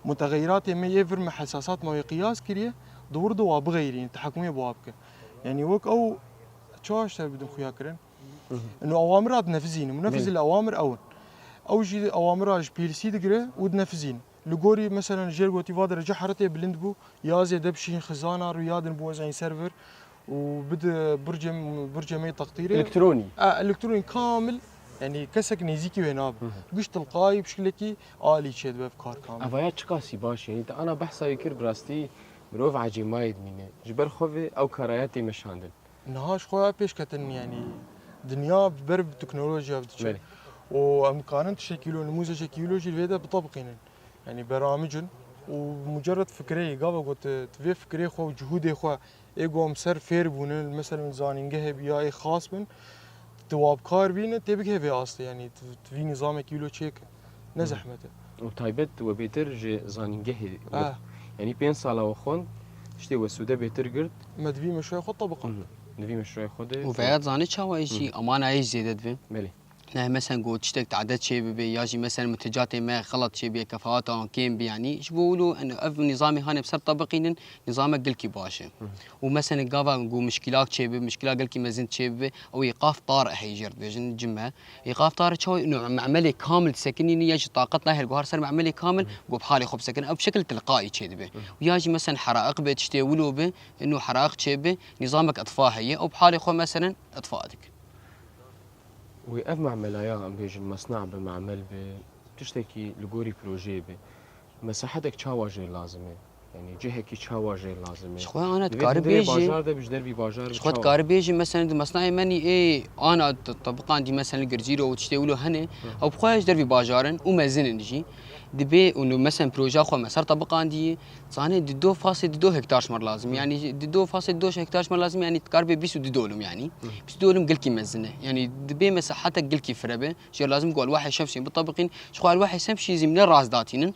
Muteğeyratê me yê vir me hesasat me wê qiyas kiriye, di wir de wa bixeyrînin, tehekûmê bi wa bike. Yanî wek ew çawa ji te bidim xuya kirin? Ino awamira dinefizînim, û nefizî li awamir ew in. Ew jî awamira ji P L C digire û dinefizînin. Li gorî, meselen, jêr gotî va derece heretê bilind bû, ya zêde bişîn xizana rûya din bû ez eyn ser vir û bide burcê, burcê me yê teqdîrê. Elektronî. E, elektronî kamil, yanî kesek nêzîkî wê nabe. Giş tilqayî bi şekilekî alî çêdibe ev kar kamil. Evaya çiqasî baş, yanî te ana behsa wî kir, bi rastî mirov ecêmayê dimîne. Ji ber xwe vê ew karaya tê meşandin. Niha ji xwe ya pêşketin, yanî dinya ber bi teknolojiya diçe. Belê. Û em karin tiştekî wilo, nimûzecekî wilo jî li vê de bitebiqînin. Yanî beramicin û mucerred fikreyê, gava ku tu, tu vê fikrê xwe û cihûdê xwe ê ku em ser fêr bûnin, li, meselen, zanîngehê bi ya ê xas bin, tu wa bi kar bîne, tê bigihê vê astê, yanî tu, tu vî nîzamekî wilo çêke. Ne zehmet e. Û taybet we bêtir ji zanîngehê we, Ah. yanî pênc sala we xwend, tiştê we sûde bêtir girt. Me di vî meşroyê xwe tebiqand. Mhm. Di vî meşroyê xwe de. Û veya zanî çawa jî Hı. amana yê zêde dibe. Belê. Ne, meselen, ku tiştek tedet çê bibe, ya jî, meselen, mintecatê me xelat çê bibe, kefawata wan kêm bi, yanî ji bo wilo, en, ev nîzamê hanê bi ser tebiqînin, nîzamek gelkî baş e. Hı. Û, meselen, gava ku mişkîlak çê bibe, mişkîla gelkî mezin çê bibe, ew îqaf tar e, heyjêr dibêjin, cime. Îqaf tar e çawa? Ino me'melê kamil disekinîne, ya jî taqet nahêl ku her ser me'melê kamil, Hı. ku bi halê xwe bisekine, ew bi şekil tilqaî çê dibe. Hı. Û ya jî, meselen, heraiq be, tiştê wilo be, ino heraiq çê bibe, nîzamek itfa heye, ew bi halê xwe, meselen, itfa dike. Wê ev me'melaya, em bêjin, mesna bi, me'mel bi, tiştekî li gorî projeyê bi, mesahetek çawa jê lazim e? Yanî cihekî çawa jê lazim e? Ji xwe ana Divê dikarî hindê bêjî, bajar de bi ji dervî bajar bi ji xwe çawa? Dikarî bêjî, meselen, di mesnayê me nî ê ana t-, tebiqan dî, meselen, Gircîro û tiştê wilo hene, Hı. ew bi xwe ji dervî bajar in û mezin in jî. Dibê û, meselen, projeya xwe me ser tebiqan dî, zanê di do fasê di do hektar ji me re lazim. Hı. Yanî di do fasê di do hektar ji me re lazim, yanî dikarî bê bîst û du dolim, yanî. Hı. Bîst û du dolim gelkî mezin e. Yanî dibê mesahetek gelkî fire be. Jê lazim ku elwahê şemsiyê bitebiqîn. Ji xwe elwahê şemsiyê zî ne rast datînin.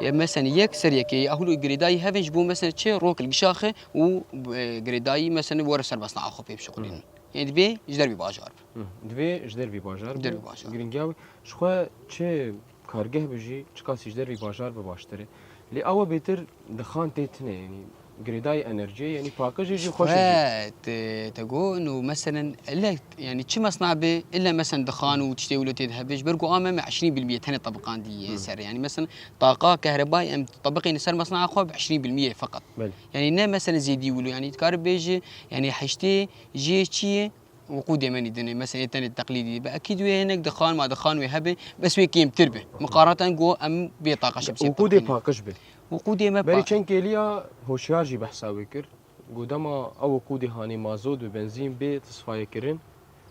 E, meselen, yek ser yekê, ew girêdayî hevên ji bo, meselen, çi rok li gişa xe û, e, girêdayî, meselen, were ser mesnea xwe pê bişuxulînin. Hı. Yanî divê ji dervî bajar be. Hı. Divê ji dervî bajar be. Ji dervî bajar. Giringiya wî, ji xwe çi kargeh be jî, çiqasî ji dervî bajar be baştir e. Lê ew bêtir dixan tê tine, yanî girêdayî enerjiyê, yanî paqijê jî xweş e jî. Xwe te, te got, û meselen, elle, yanî çi mesna be, ille meselen dixan û tiştê wilo tê de hebe, ji ber ku a me, me eşrîn bilmiyê tenê tebiqandiye Hı. ser. Yanî meselen taqa kehrebayê em tebiqîne ser mesna xwe bi eşrîn bilmiyê feqet. Belê. Yanî ne meselen zêdî wilo, yanî dikarî bêjî, yanî heştê jê çi ye? Wiqûdê me nî dinê, mesela yê tenê teqlîdî be. Ekîd wê hinek dixan ma dixan wê hebe, bes wê kêmtir be. Miqaratan ku em bê taqa şemsiyê Wiqûdê teqînin. Paqij be. Wiqûdê me Berî pa- çend kêliya hoşyar jî behsa wê kir. Ku dema ew wiqûdê hanê mazot bi benzîn bê tisfayekirin,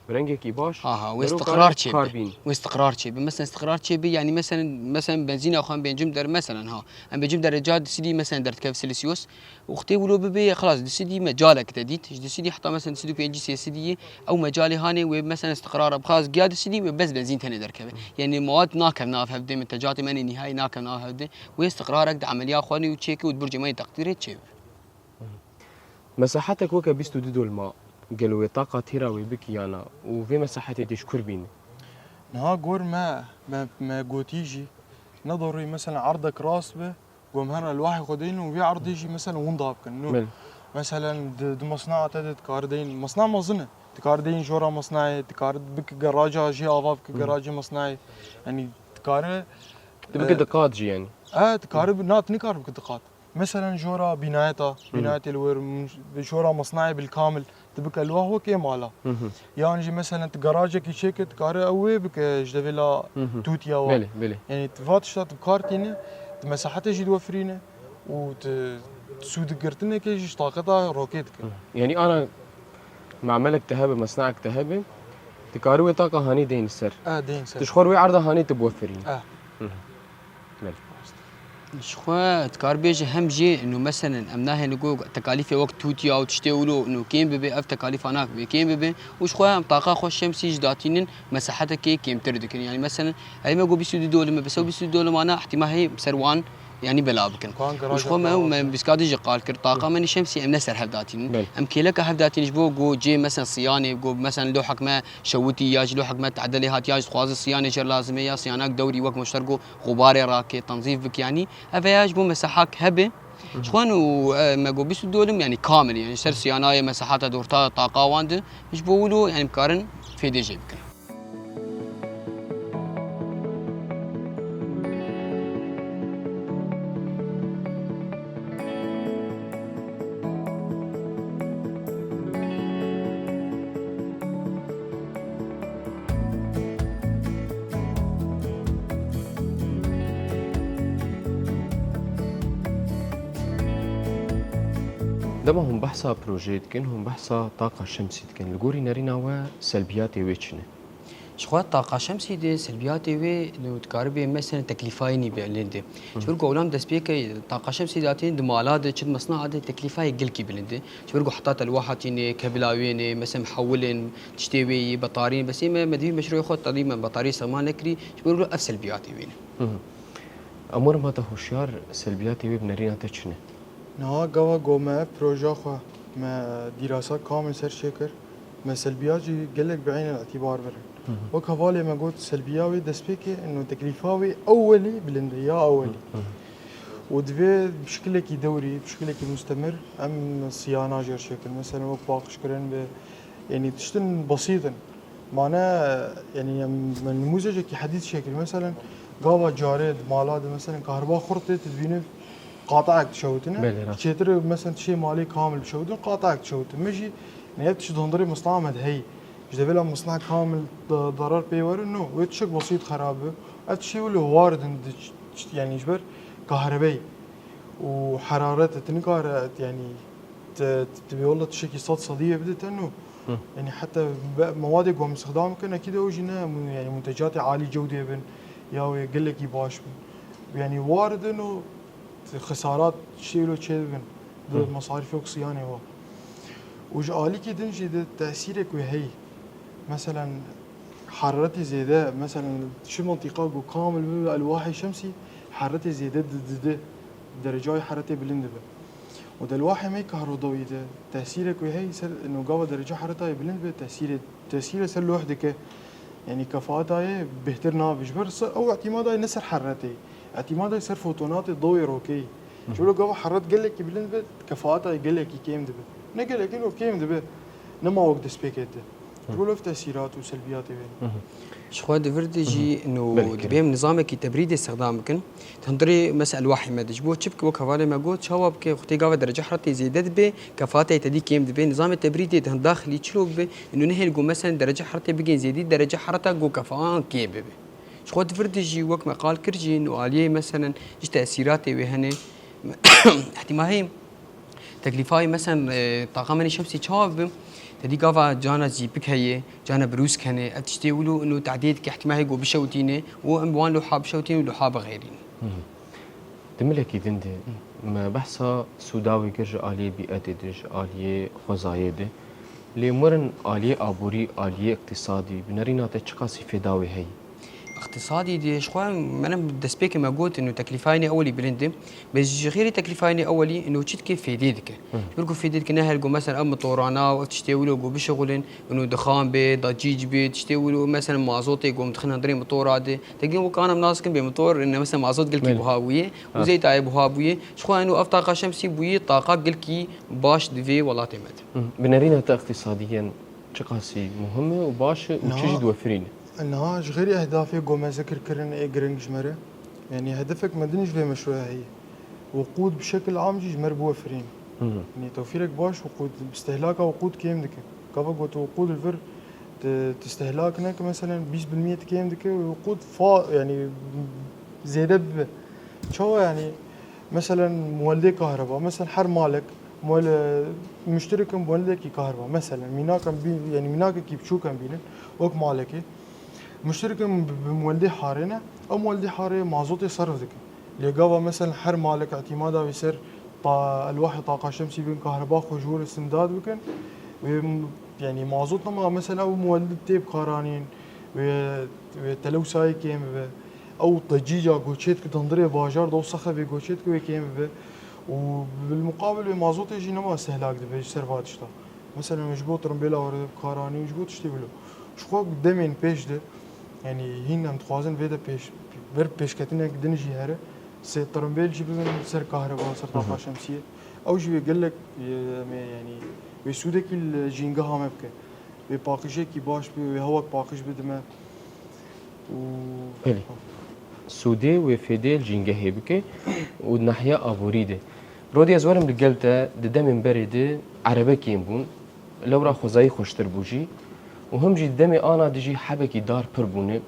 bi rengekî baş, Aha, wê merov istiqrar kare çê kar be. Bîn. Wê istiqrar çê be. Mesela istiqrar çê be, yanî mesela, mesela benzîna xwe em bêncim der, mesela ha. Em bêncim dereca disidî mesela derdikev Celsius. Wextê wilo bibe, xelas, disidî mecalek te dît. Ji disidî heta mesela disidî û pêncî sêsidî ye. Ew mecalê hanê wê mesela istiqrara bixas giya disidî wê bes benzîn tenê derkeve. Yanî mewad nakevne av hevdê, mintecatê me nê nîhayî nakevne av hevdê. Wê istiqrarek di emeliya xwe nê û çêke û di burcê me yê teqdîrê çê bibe. Mesahetek weke bîst û du dolma, gelo wê taqa têra wê bikî ya na û vê mesahetê dê ji kur bîne? Niha gor me, me, me gotî jî, ne dorî mesela erdek rast be, Ku em her elwahê xwe deyn û vê erdê jî, mesela, winda bikin. Nû, Belê. Mesela, di, di masnaa te de dikare deyn, masna mezin e. Dikare deyn jora masnayê, dikare bike garaja jê ava bike Hı. garajê masnayê. Yanî, dikare, Tu bike e, diqat jî, yanî. E, dikare bi-, na, tu nikare bike diqat. Mesela, jora bînayeta, Hı. bînayetê li wir, m-, jora masnayê bil kamil. Tu bike li wa wekê mala. Hı hı. Yan jî meselen tu garajekî çêke, tu kare ew wê bike ji devê la Hı hı. tûtiya wa. Belê, belê. Yanî tu va tişta tu bi kar tîne, tu mesahetê jî diwefirîne û tu sûdgirtinekê jî ji taqeta rokê dike. Hı hı. Yanî ana memelek te hebe, mesnaek te hebe, tu karî wê taqa hanê deyne ser. E, deyne ser. Tu ji xwe re wê erda hanê tu biwefirîne. E. Hı hı. Belê. Ji xwe dikar bêje hem jê, nû meselen, em nahêlin ku tekalîfê wek tûtiya û tiştê wilo nû kêm bibe, ev tekalîfa nake bê kêm bibe û ji xwe em taqa xwe şemsî ji datînin mesahetekê kêmtir dikin. Yanî meselen, erê me got bîst û du dolim e, bes ew bîst û du dolimana ihtimal heye ser wan Yanî bela bikin. Û ji xwe me û me biskadî jî qal kir, taqa me nî şemsî em ne ser hev datînin. Belê. Em kêleka hev datînin ji bo ku cê, mesela, siyanê, ku, mesela, lohek me şewitî ya jî lohek me tedelê hat ya jî dixwaze siyanê jê lazim e ya siyanak dewrî wek moşter ku xubarê rake, tenzîf bike, yanî ev ya ji bo mesahak hebe. Ji xwe û, e, me got bîst û du lim, yanî kamil, yanî ser siyanayê mesahata dorta taqa wan de, ji bo wilo, yanî bikarin fêdê jê bikin. Dema hûn behsa projeyê dikin, hûn behsa taqa şemsî dikin. Li gorî nerîna we selbiyatê wê çi ne? Ji xwe taqa şemsî de selbiyatê wê, nû dikaribe, mesela, teklîfayê nî bilind e. Ji ber ku ewlan destpêkê taqa şemsî de hatî di mala de, çi di mesnaha de teklîfayê gelkî bilind e. Ji ber ku heta telwaha tîne, kebila wê ne, mesela, mihewilên, tiştê wê yî, betarîn, bes ê me, me di vî meşrûyê xwe tedî me betarî sexman nekirî, ji ber ku ev selbiyatê wê ne. Hı hı. Em werin hate hoşyar, selbiyatê wê bi nerîna te çi ne? Niha gava ku me ev projeya xwe, me dîrasa kamil ser çêkir, me selbiya jî gelek bi eynel îtîbar birin. Hı hı. Wek hevalê me got, selbiya wê destpêkê, ino teklîfa wê ewelî bilind e, ya ewelî. Hı hı. Û divê bi şikilekî dewrî, bi şikilekî mustemir em siyana jê re çêkin. Mesela wek paqijkirin bi, yanî tiştin besît in. Mane, yanî em, me nimûzecekî hedî dişêkir. Meselen, gava carê di mala de, meselen, kahriba xurt tê, tu dibînî qataek dişewitine. Belê, rast. Çêtir, meselen, tu şê malê kamil bişewitin, qataek dişewitin. Me jî, ne ev tişt hundirê misnaha me de heyî. Ji devêla misnaha kamil da-, darar pê were, no, wê tişek besît xerab be. Ev tiştê wilo war din, di ç-, ç-, yanî ji ber kahrebeyê û heraret, tu nikare, yanî, te, te, te wela tişekî sed sedî yê bide te, no. Hı. Yanî heta be-, mewadê ku em îstixdam dikin, ekîd ew jî ne, mu-, yanî muntecatê alî cewdê bin, ya wê gelekî baş bin. Yanî war din û xesarat şêlo çê dibin. Bi Hı. mesarîfê wek siyanê wa. Û ji alîkî din jî de tesîrek wê heyî. Meselen, heraretê zêde, meselen, çi mintîqa ku kamil bibe elwahê şemsî, heraretê zêde di-, dide, derecayê heraretê bilind dibe. Û di elwahê me kahrewdawî de tesîrek wê heyî ser, ino gava dereca heratayê bilind be, tesîrê, tesîrê ser loh dike. Yanî kefaatayê bêhtir nabe. Ji ber se-, ew îtîmadayê ne ser heratê, îtîmadayê ser fotonatê dawê rokeyê. Hı hı. Ji ber gava herat gelekî bilind be, kefaatayê gelekî kêm dibe. Ne gelekî, no kêm dibe. Nema wek destpêkê de. Hı. Ji bo ev tesîrat û selbiyatê wê. Hı hı. Ji xwe di vir de jî, Hı hı. no, Belê, dibê kerem. em nizamekî tebrîdê îstixdam bikin. Di hundirê mesela elwahê me de. Ji bo çi bike, wek hevalê me got, çawa bike, xwe tê gava derece heratê zêde dibe, kefateyê tedî kêm dibe. Nizamê tebrîdê di hin daxilî çilo bibe, ino nehêl ku mesela derece heratê bigên zêdî, derece herata ku kefan kêm bibe. Ji xwe di vir de jî wek me qal kir jî, no aliyê mesela ji tesîratê wê hene. Îhtîmalê Teklîfa wî, meselen, e, taqa me nî şemsî çawa bibe? Te dî gava cana zîpik heye, cana birûsk hene, ev tiştê wilo ino tehdê dike, îhtîmal heye ku bişewitîne û em bi wan loha bişewitînin û loha bixêrînin. Hı hı. Di milekî din de me behsa sûda wê kir ji aliyê bîetê de, ji aliyê xwezayê de. Lê mirin aliyê aborî, aliyê îqtîsadî, bi nerîna te çiqasî fêda wê heye? Îqtîsadî de ji xwe, menem destpêkê me got, ino teklîfayê nê ewelî bilind e. Bes ji xêrê teklîfayê nê ewelî, ino çi dike, fêdê dike. Hı. Ji ber ku fêdê dike, ne her ku mesela ev motorana û ev tiştê wilo ku bişixulin, ino dixan bê, dacîc bê, tiştê wilo, mesela mazotê ku em dixin hundirê motora de. Tekin wek an em nas dikin bê motor, ino mesela mazot gelkî Belê. buha bûye. Û Ha. zeytayê buha bûye. Ji xwe ino ev taqa şemsî bûye, taqa gelkî baş di vê welatê me de. Hı. Bi nerîna te îqtîsadiyen çiqasî muhim e û baş e û çi Niha jî diwefirîne? Niha ji xêrî ehdafê ku me zikir kirin ê giring ji me re. Yanî hedefek me din ji vê meşrûya heye. Wuqûd bi şekil am jî ji me re biwefirîne. Hı hı. Yanî tewfîrek baş wuqûd, istehlaka wuqûd kêm dike. Gava ku tu wuqûd li vir tu, tu istehlak neke, meselen bîst bil miyet kêm dike, wuqûd fa-, yanî zêde bibe. Çawa yanî? Meselen, muweldê kahreba. Meselen, her malek, muwel-, muştirikin muweldekî kahreba. Meselen, mînaken bî-, yanî mînakekî biçûk em bînin, wek malekê. Muştirikin bi, bi muweldê harê ne, ew muweldê harê mazotê serf dikin. Lê gava, meselen, her malek îtîmada wî ser ta-, elwahê taqa şemsî bin, kahreba xwe ji wir istimdad bikin, wê m-, yanî mazot nema, mesela, ew muwelid tê bikaranîn, wê, wê telewsayê kêm bibe. Ew tecîca ku çêdike dindirê bajar de, ew sexe vê ku çêdike wê kêm bibe. Û bilmuqabil wê mazotê jî nema stehlak dibe ji ser va tişta. Mesela ji bo tirimbêla were karanî û ji bo tiştê wilo. Ji xwe demên pêş de, yanî hîn em dixwazin vê de pêş, ber pêşketinek din jî here, sê tirimbêl jî bibin ser kahreba, ser taqa şemsiyê. Ew jî wê gelek, e, em ê, yanî wê sûdekî li jîngeha me bike. Wê paqijekî baş be, wê hewek paqij bidime. Û Belê. Sûdê wê fêdê li jîngehê bike û nahiya aborî de. Rodî ez werim li gel te di demên berê de erebe kêm bûn. Lewra xwezayî xweştir bû jî. Û him jî di demê ana de jî hebekî dar pir bûne.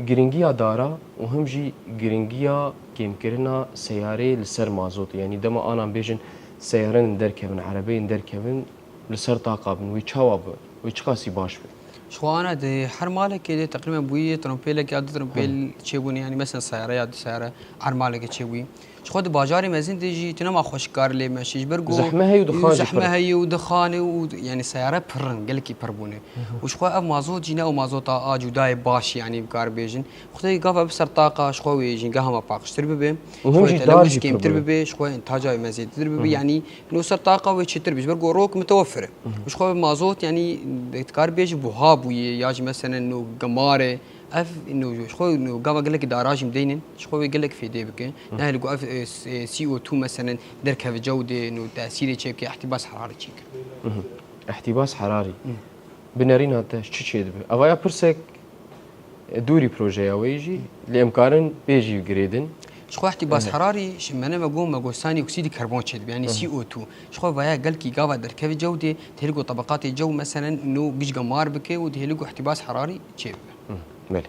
Giringiya dara û him jî giringiya kêmkirina seyarê li ser mazotê. Yanî dema anan bêjin seyarên derkevin, erebeyên derkevin, li ser taqa bin, wê çawa bi, wê çiqasî baş bi? Ji xwe ana di her malekê de teqrîben bûyî trompêlek ya du trompêl Hı. çêbûne, yanî mesela seyare ya du seyare her malekê çêbûyî. Ji xwe di bajarê mezin de jî tu nema xweşik kar lê meşî, ji ber ku Zehme heye û dixan jî zehme pir. Heye û dixan e û yanî seyare pir in, gelekî pir bûne. Hı hı. Û ji xwe ev mazot jî ne ew mazota a cudayê baş, yanî bi kar bêjin. Xwedê gava bi ser taqa ji xwe wê jîngeha me paqijtir bibe. Û him Ji xwe jî telewîz dar jî pir kêmtir bibe. Bibe, ji xwe întaca wê me zêdetir bibe, Hı hı. Yanî no ser taqa wê çêtir bibe. Ji ber ku rok mitewefir e. Hı hı. Ji xwe mazot, yanî dikar bêjî buha bûye, ya jî meselen no gemar e. Ev no ji xwe no gava gelekî dara jî mideynin. Ji xwe wê gelek fêdê bike. Hı. Nehêle ku ev, e, s-, e, C O two meselen derkeve cew de, no tesîrê çêke, ihtibas herarî çêke. Hı hı. Ihtibas herarî. Hı. Bi nerîna te çi çêdibe? Eva ya pirsek, e, dûrî projeya wê jî, lê em karin pê jî girêdin. Ji xwe ihtibas Ehe. Herarî, ji me ne me got, me got sanî oksîdî karbon çêdibe, yanî Ehe. C O two. Ji xwe vaya gelkî gava derkevê cew dê, dihêlî ku tebeqatê cew meselen no gişka mar bike û dihêlî ku ihtibas herarî çêbibe. Hı, belê.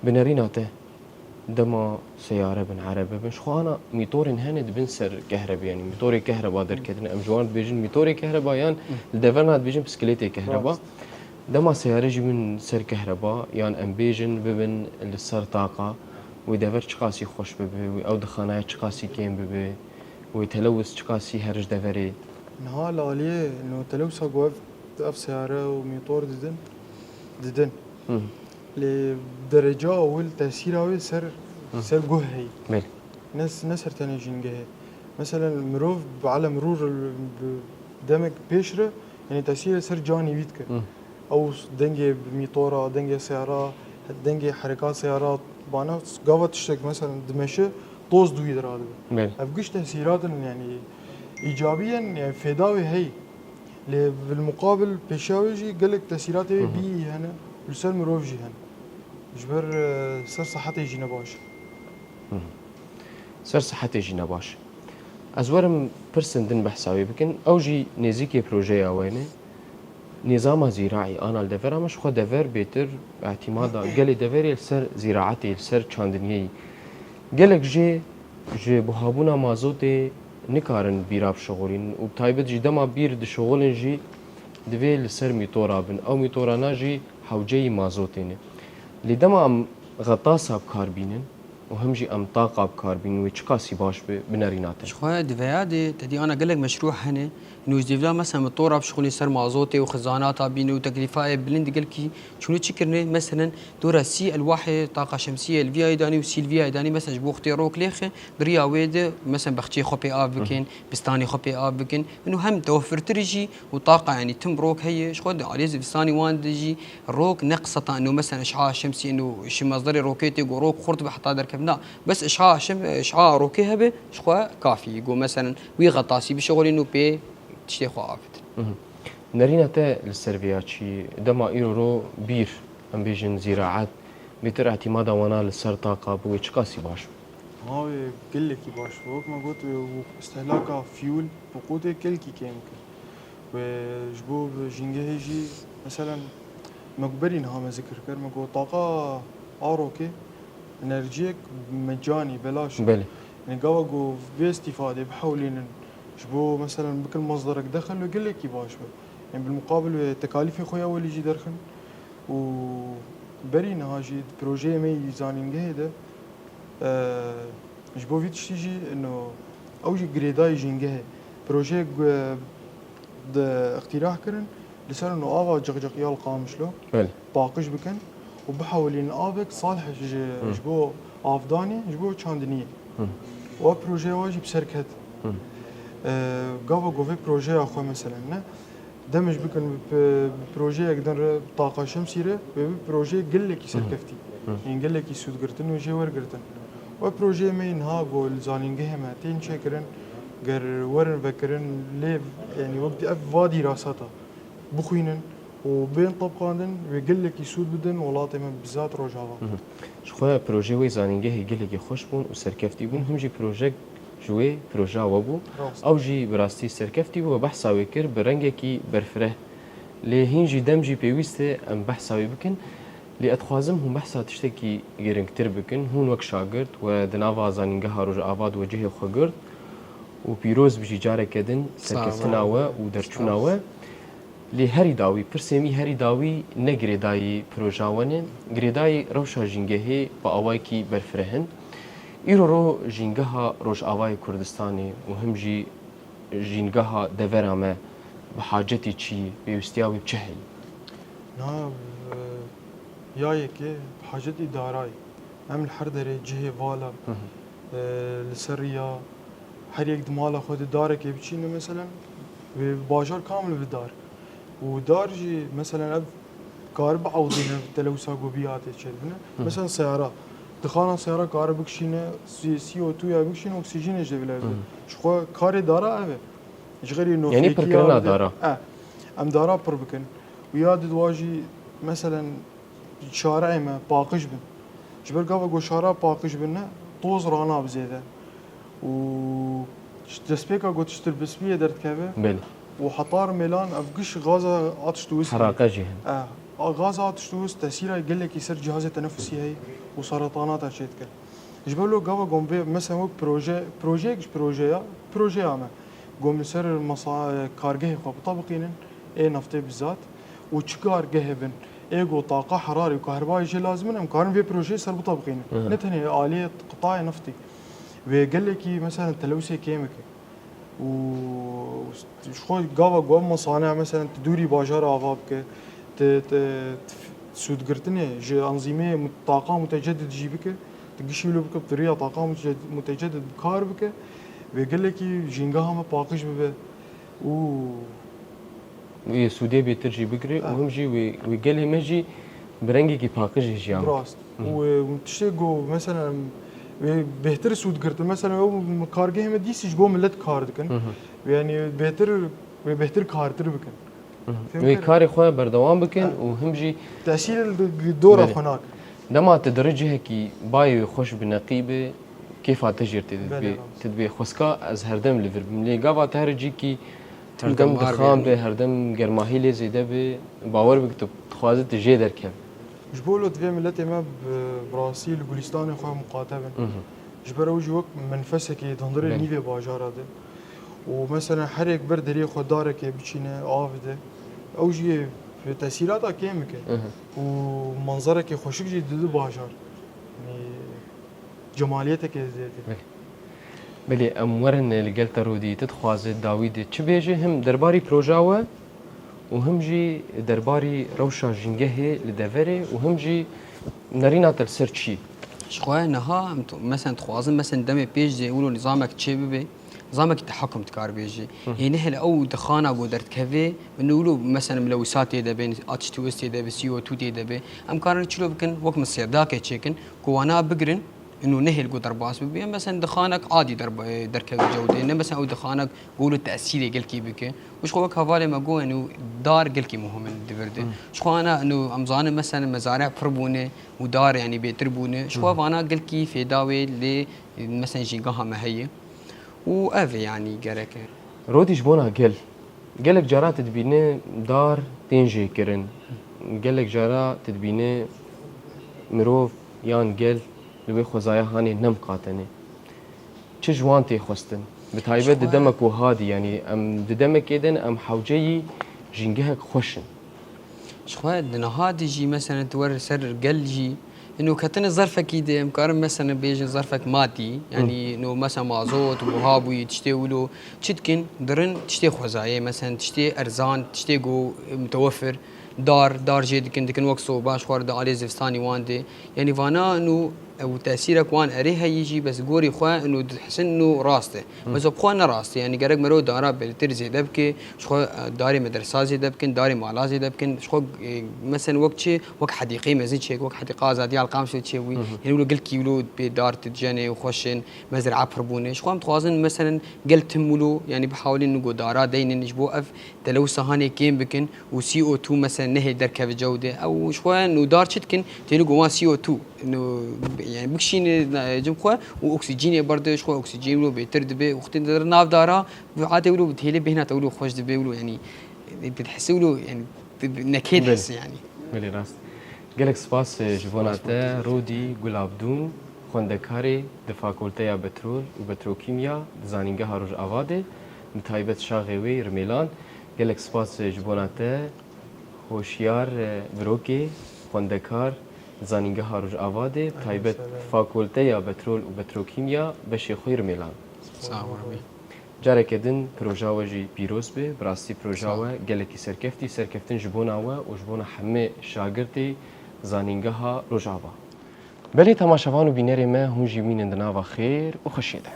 Bi nerîna te, dema seyare bin, erebe bin, ji xwe ana mîtorên hene dibin ser kehrebê, yanî mîtorê kehreba derketin. Em ji wan dibêjin mîtorê kehreba yan Hı. Li deverna dibêjin bisikletê kehreba. Rast. Dema seyare jî bin ser kehreba, yan em bêjin bibin li ser taqa, wê dever çiqasî xweş bibe, wê ew dixanaya çiqasî kêm bibe, wê telewis çiqasî her ji deverê. Niha li aliyê no telewisa ku ev, ev seyare û mîtor didin, didin. Hı. Lê dereca ewil tesîra wê ser, Hı. Ser guh heyî. Belê. Ne, ne ser tenê jîngehê. Meselen mirov bi ele mirûr bi demek pêş re, yanî tesîrê ser canî wî dike. Hı. Ew dengê mîtora, dengê seyara, dengê hereka seyara, bana gava tiştek meselen dimeşe, toz di wî de radibe. Belê. Ev giş tesîrat in, yanî îcabî in, yanî fêda wê heyî. Lê bilmuqabil pêşiya wê jî gelek tesîratê Hı hı. Bî hene, li ser mirov jî hene. Ji ber, e, ser sihetê jî ne baş e. Hı hı. Ser sihetê jî ne baş e. Ez werim pirsên din behsa wê bikin. Ew jî nêzîkê projeya we ne. Nîzama zîraî ana li devera me, ji xwe dever bêtir îtîmada gelê deverê li ser zîraetê, li ser çandiniyeyî. Gelek jê ji buhabûna mazotê nikarin bîra bişixulînin û bi taybet jî dema bîr dişixulin jî divê li ser mîtora bin. Ew mîtorana jî hewceyî mazotê ne. Lê dema em xetasa bi kar bînin û him jî em taqa bi kar bînin, wê çiqasî baş bi, bi nerîna te? Ji xwe di veya de tedî ana gelek meşrû hene. Nûzdîvla mesela mîtora bişixulîn ser mazotê û xizanata bîne û teklîfa ye bilind gelkî çûne çi kirine? Meselen dora sî elwahê taqa şemsiyê li vî ayê danî û sî li vî ayê danî, mesela ji bo xutê rok lêxe, bi riya wê de mesela bexçeyê xwe pê av Hı hı. Bikin, bistanê xwe pê av bikin. Ino hem tewefirtir jî û taqa, yanî tim rok heye. Ji xwe di aliyê zivistanî wan de jî rok ne qiseta ino mesela eş'a şemsî ino ji mezderê rokê tê ku rok xurt be heta derkevin. Na, bes eş'a şem-, eş'a rokê hebe ji xwe kafî. Ku mesela wî xetasî bişixulîn û pê tiştê xwe avêtin. Mhm. Nerîna te li ser vê ya çi? Dema îro ro bîr, em bêjin zîraet, bêtir îtîmada wana li ser taqa bi wê çiqasî baş bû? Ha, wê gelekî baş bû. Wek me got, wê îstihlaka fuel, wekûtê gelkî kêm kir. Wê ji bo bi jîngehê jî, meselen, me ku berî niha me zikir kir, me got taqa arokê, enerjiyek mecanî, belaş e. Belê. Yanî gava ku vê îstîfadê bihewlînin, ji bo, meselen, bikin mezderek dexil, wê gelekî baş be. Yanî bilmuqabil wê tekalîfê xwe ya welî jî derxin. Û berî niha jî di projeyê me yî zanîngehê de, e, ji bo vî tiştî jî, ino, ew jî girêdayî jîngehê. Projeyek, e, di îxtîrah kirin, li ser ino ava Cixciqiya li Qamişlo Belê. Paqij bikin û bihewilînin avek salih ji, Hı. ji bo avdanê, ji bo çandiniyê. Hı. Û ev projeya we jî bi ser ket. Hı. E, gava ku vê projeya xwe meselen ne, demij bikin bi, bi projeyek din re taqa şemsî re, wê bi projeyê gelekî Hı. serkeftî. Hı. Yên gelekî sûdgirtin wê jê wergirtin. Û ev projeyê me yê niha ku li zanîngehê me tên çêkirin, ger werin vekirin, lê, yanî wek ev va dîraseta bixwînin û bên tebqandin, wê gelekî sûd bidin welatê me, bizat Rojava. Mhm. Ji xwe projeyê wê zanîngehê gelekî xweş bûn û serkeftî bûn. Him jî projek ji wê proja we bû. Rast. Ew jî bi rastî serkeftî bû. We behsa wê kir bi rengekî berfireh. Lê hîn jî dem jî pêwîst e em behsa wê bikin. Lê ez dixwazim hûn behsa tiştekî giringtir bikin. Hûn wek şagirt we di nava zanîngeha Rojava di we cihê xwe girt û pîroz bijî careke din Sağ ol. serkeftina we û derçûna Sağ ol. we. Lê herî dawî, pirsê min herî dawî ne girêdayî proja we ne, girêdayî rewşa jîngehê bi awayekî berfireh in. Îro ro jîngeha Rojavayê Kurdistanê û him jî jîngeha devera me bi hacetî çi yî, pêwîstiya wê bi çi heyî? Na, e, ya yekê bi hacetî darayî. Em li her derê cihê vala, Hı hı. e, li ser riya, her yek di mala xwe de darekê biçîne, meselen, wê bajar kamil bi dar. Û dar jî, meselen, ev karibe ewdîne telewsa ku bî hatê çêdibine. Hı hı. Meselen, seyara. Dixana seyara karibe bikişîne, C-, C O two ya bikişîne, oksîjenê jê bilerze. Hı hı. Ji xwe karê dara ev e. Ji xêrî Yanî noflekî pirkirina ya dara. E, em dara pir bikin. Û ya di dua jî, meselen, şareyê me paqij bin. Ji ber gava ku şara paqij bin ne, toz ranabe zêde. Û destpêka ku tiştir bi spiyê derdikeve Belê. û hetar mêlan ev giş gaza atiştewist Heraqe jî hene. E, a gaza atiştewist tesîra gelekî ser cihazê tenefusî heye û saratanata çêdike. Ji ber lo gava gom vê, mesela wek proje, projeyek ji projeya, projeya me. Gom li ser masa-, kargehê xwe bitabiqînin, ê neftê bizat. Û çi kargehê bin, ê go taqa herarê û kahrbayê jê lazim in, em karin vê projeyê ser bitabiqînin. Hı hı. Ne tenê aliyê qitayê neftî. Wê gelekî, mesela, telewsê kêm bike. Û ji xwe gava ku ev masane, mesela, tu dûrî bajara ava bike, tu, tu, tu sûdgirtinê ji enzîmê mut-, taqa mutecedid jî bike, tu gişî wilo bike, tu riya taqa mutece-, mutecedid bi kar bike, wê gelekî jîngeha me paqij bibe û Wê sûdê bêtir jî bigire û Ha. him jî wê, wê gelê me jî bi rengekî paqij jî jiyan bike. Rast. Hı. Û, e, tiştê ku, mesela, em, wê bêhtir sûd girtin. Mesela, ew kargehê me dîsî ji bo millet kar dikin. Hı hı. Wê, yanî, bêhtir, wê bêhtir kartir bikin. Hı hı. Fêm Wê kir? karê xwe berdewam bikin Ha. û him jî Tesîl di dora Belê. xwe nakin. Dema tu diri cihekî bayê wê xweş bi neqî bi, kêfa te jê tê Belê, dibê, rast. te dibê xweska ez herdem li vir bim. Lê gava te here cîkî Herdem herdem mar dixan bê, be, yani. herdem germahî lê zêde be, bawer bike tu dixwaze tu jê derkeve. Ji bo lo divê miletê me bi, bi rastî li Gulistanê xwe muqate bin. Mhm. Ji ber ew jî wek menfesekê di hundirê Belê. nîvê bajara de. Û mesela herek ber derê xwe darekê biçîne, av de. Ew jî tesîrata kêm bike. Mhm. Û manzerekê xweşik jî didi bajar. Yanî, cemaliyeteke zêde. Belê. Belê, em werin li gel te Rodî, tu dixwaze dawî de çi bêje, him derbarî proja we û him jî derbarî rewşa jîngehê li deverê û him jî nerîna te li ser çi? Ji xwe niha em tu-, mesela dixwazin, mesela demê pêş de wilo nizamek çê bibe, nizamek tehakum dikar bêje. Hı. Yê nehêle ew dixana ku derdikeve, min wilo mesela milewisa tê de be, atiştewist tê de be, C O two tê de be. Em karin çilo bikin, wek min sêdakê çêkin, ku wana bigirin, û nehêl ku derbas bibe, ya mesela dixanek adî derb-, derkeve cewdê, ne mesela ew dixanek ku li tesîrê gelkî bike. Û ji xwe wek hevalê me got, û dar gelkî muhim in di vir de. Hmm. Ji xwe ana, û em zanin mesela mezare pir bûne û dar, yanî bêtir bûne. Ji xwe Hmm. vana gelkî fêda wê lê mesela jîngeha me heye. Û ev e, yanî gerek e. Rodî ji bona gel. Gelek cara tu dibîne dar tên jêkirin. Gelek cara tu dibîne mirov yan gel li wê xwezaya hanê nemiqatene. Çi ji wan tê xwestin? Bi taybet di Ji xwe demek wiha de, yanî em di demekê de ne, em hewceyî jîngehek xweş in. Ji xwe di niha de jî, meselen, tu wer ser gel jî, Ino ketine zerfekî de, em karin mesela bêjin zerfek madî, yanî no mesela mazot, buha bûyî, tiştê wilo, çi dikin, dirin tiştê xwezayê, mesela tiştê erzan, tiştê go mutewefir, dar, dar jê dikin, dikin wek soba, ji xwe re di alê zivistanî wan de. Yanî vana ino ew tesîrek wan erê heyî jî, bes gorî xwe ino dihisin ino rast e. Bes bi xwe ne rast e. Yanî gerek mero dara bêtir zêde bike, ji xwe, e, darê medresa zêde bikin, darê mala zêde bikin, ji xwe, e, mesela wek çi, wek hedîqeyê mezin çêk, wek hedîqa Azadî Alqamşê çê wî. Yanî wilo gelkî wilo bê dar tu dijenê û xweş in, mezra pir bûne. Ji xwe em dixwazin, mesela gel tim wilo, yanî bihawilin û godara deynin, ji bo ev tele û sahanê kêm bikin û C O two mesela nehê derkeve cew de. Ew ji xwe nûdar çi dikin? Têlî go wan C O two. Nû, yanî bikişîne, e, cim xwe û oksîjînê berde, ji xwe oksîjîn wilo bêtir dibe. Wextê de nav dara, bi adê wilo bi têlê bêhna te wilo xweş dibe wilo, yanî, e, bi hisi wilo, yanî, bi, bi nekê Belê. Hisi, yanî. Belê, rast. Gelek spas, e, ji bona te, Rodî Gulabdûn, xwendekarê di Fakulteya Betrol û Petrokîmya di Zanîngeha Rojava de, bi taybet şaxê wê Rimêlan. Gelek spas, e, ji bona te, Hoşyar, e, Birokê, xwendekar, Zanîngeha Rojava de, bi taybet Fakulteya Betrol û Petrokîmya beşê xwe Rimêlan. Sağ ol. Careke din proja we jî pîroz be. Bi rastî proja Sağ ol. We gelekî serkeftî, serkeftin ji bona we û ji bona hemê şagirtê Zanîngeha Rojava. Belê temaşevan û bînerê me, hûn jî wînin di nava xêr û xweşiyê de.